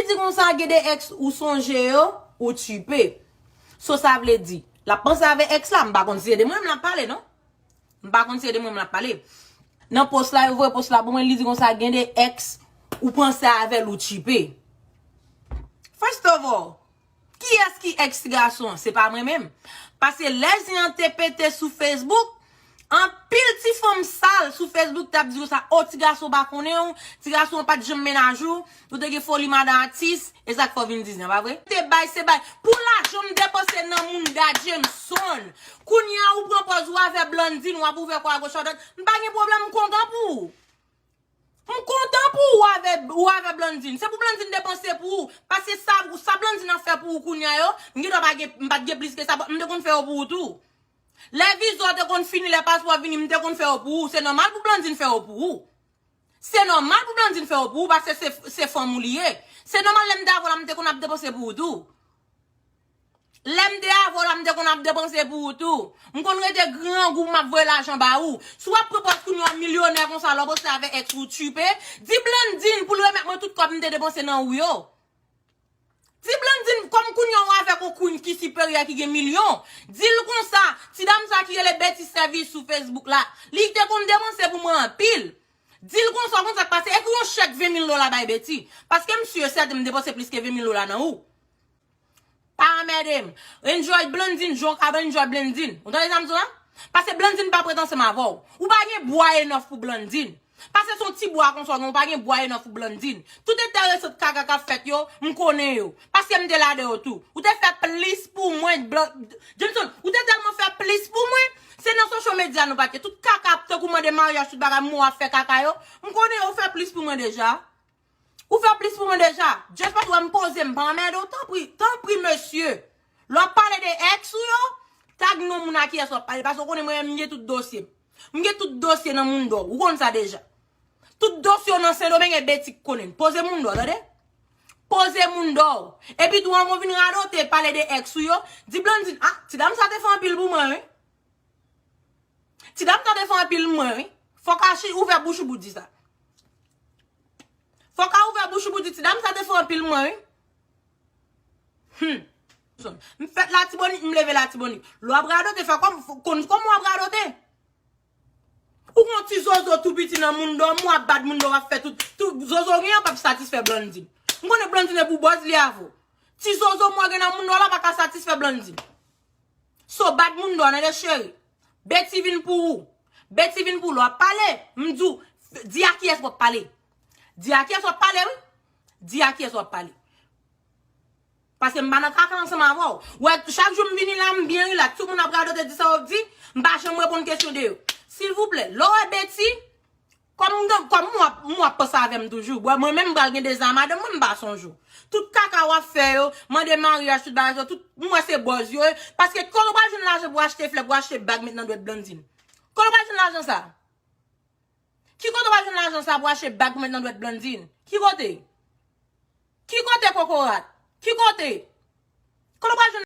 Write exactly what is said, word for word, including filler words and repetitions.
Di konsa, gen de ex ou sonje yo, ou tchipe. So sa vle di, l ap panse avè ex la, m pa konn si se de mwen menm l ap pale, non. M pa konn si se de mwen menm l ap pale. Nan post la, yo voye post la pou mwen, li di konsa, gen de ex ou panse avè l, ou tchipe. First of all, kiyès ki ex ti gason an? Se pa mwen menm. Paske lè zen an te pete sou Facebook, anpil ti fanm sal sou Facebook t ap di konsa, o, ti gason pa konnen w, ti gason an pa t janm mennaj ou, ou te gen foli madan atis, e sa k fè w vin di zen an, pa vre? Te bay, se bay. Pou lajan m depanse nan moun da Jameson. Kounye a ou pran pòz ou avè Blandine, w ap ouvè kò a goch a dwat. M pa gen pwoblèm, m kontan pou ou. M kontan pou ou avè, ou avè Blandine. Se pou Blandine depanse pou ou. Paske sa, sa Blandine ap fè pou ou kounye a yo, m gendwa pa gen, m pa t gen plis ke sa, m te konn fè yo pou ou tou. Lè viza w te konn fini, lè paspò vini, m te konn fè yo pou ou. Se nòmal pou Blandine fè yo pou ou. Se nòmal pou Blandine fè yo pou ou, paske se, se fanm ou li ye. Se nòmal lè m te avè w la, m te konn ap depanse pou ou tou. Lè m te avè w la, m te konn ap depanse pou ou tou. M konn rete grangou, m ap voye lajan ba ou. Si w ap pran pòz kounye a w milyonè konsa, lè w poste avè ex ou tchipe, di Blandine pou l remèt mwen tout kòb m te depanse nan ou yo. Di Blandine, kòm kounye a w avèk yon queen ki siperyè, ki gen milyon, di l konsa, ti dam sa ki rele Betty Service sou Facebook la, li te konn depanse pou mwen anpil. Di l konsa, w konn sa k pase, ekri yon chèk ven mil dola bay Betty. Paske m si e sèten m depanse plis ke ven mil dola nan ou. Pa anmède m. Enjoy Blandine, jan w ka enjoy Blandine. Ou tande sa m di w la? Paske Blandine pa prèt ansanm avè w. Ou pa gen bwa enough pou Blandine. Paske se yon ti bwa konsa w gen, ou pa gen bwa enough pou Blandine. Tout enteresan kaka k ap fèt yo, m konnen yo. Paske m te la de yo tou. Ou te fè plis pou mwen, Blan-, Jameson, ou te tèlman fè plis pou mwen. Se nan social media nou pa t ye. Tout kaka ap tankou mande maryaj, tout bagay, mwen w ap fè kaka yo. M konnen yo, ou fè plis pou mwen deja. Ou fè plis pou mwen deja. Just paske w wè m poze, m pa anmède w, tanpri, tanpri, mesye. Lè w ap pale de ex ou yo, tag non moun a kiyès w ap pale, paske w konnen mwen menm m gen tout dosye m. M gen tout dosye nan Mundo, ou konn sa deja. Tout dosye w nan Sendomeng e Betty k konnen l. Poze Mundo, tande? Poze Mundo. Epi tou, anvan w vin radote, pale de ex ou yo, di Blandine, ah, ti dam sa te fè anpil pou mwen, wi. Ti dam sa te fè anpil mwen, wi. Fòk a chi ouvè bouch ou pou di sa. Fòk a ouvè bouch ou pou di ti dam sa te fè anpil mwen, wi. Hmm. M fèt Latibonit, m leve Latibonit. Lè w ap radote, fè kòm, konn kòman w ap radote. Ou gon ti zozo tou piti nan Mundo, m w ap bat Mundo, w ap fè tout, tout zozo w gen an p ap satisfè Blandine. M konnen Blandine e pou bòz li avè w. Ti zozo m w gen nan Mundo la pa ka satisfè Blandine. So, bat Mundo, tande cheri. Betty vin pou ou. Betty vin pou ou. Lè w ap pale, m di w, di a kiyès w ap pale. Di a kiyès w ap pale, wi. Di a kiyès w ap pale. Paske m pa nan kaka ansanm avè w. Wè, chak jou m vini la, m byen rilaks. Tout moun ap radote, di sa yo di, m pa janm reponn kesyon de yo. Silvouplè, lè w wè Betty, kòm m gen, kòm m w ap, m w ap panse avè m toujou. Bwè, mwen menm m pral gen deza madanm mwen, m pa sonje w. Tout kaka w ap fè yo, mande maryaj, tout bagay sa, tout, m wè se bòz yo ye. Paske kote w pral jwenn lajan pou achte flè, pou achte bag met nan dwèt Blandine? Kote w pral jwenn lajan sa? Ki kote w pral jwenn lajan sa pou achte bag pou met nan dwèt Blandine? Ki kote? Ki kote, kokorat? Ki kote? Kote w pral jwenn